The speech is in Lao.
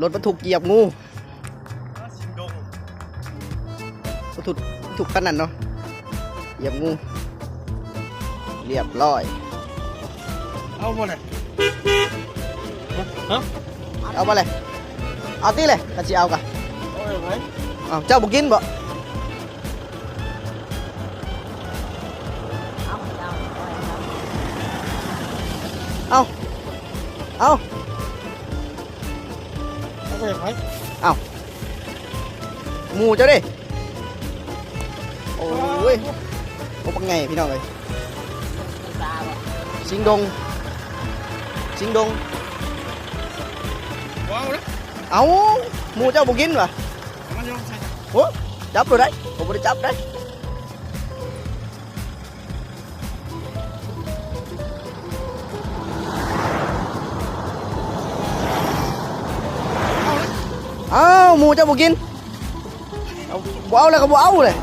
ລົດບັນທຸກຢຽບງູ. ບັນທຸກ ບັນທຸກຄັນນັ້ນເນາະ ຢຽບງູ ລຽບລ້ອຍ. ເອົາບໍ່ແຫຼະ? ຮະ? ເອົາບໍ່ແຫຼະ? ເອົາຕິແຫຼະ ຄັນຊິເອົາກະ. ເອົາໄປ. ເອົາ ເຈົ້າບໍ່ກິນບໍ່? ເອົາ ເອົາ ເອົາໄປ. ເອົ້າ ໝູ່ເຈົ້າເດ້. ໂອ້ຍ ໂອ້ ບັກໃຫຍ່ພີ່ນ້ອງເອີຍ. ຊິງດົງ ຊິງດົງ. ບໍ່ເອົາລະ. ເອົ້າ ໝູ່ເຈົ້າບໍ່ກິນຫວາ? ເອົາມັນຢູ່ໃສ? ໂອ້ ຈັບໂລດໄດ໋ ຂ້ອຍບໍ່ໄດ້ຈັບໄດ໋. ອ້າວ ໝູ່ເຈົ້າບໍ່ກິນ. ເອົາ ບໍ່ເອົາແລ້ວກໍບໍ່ເອົາແຫຼະ.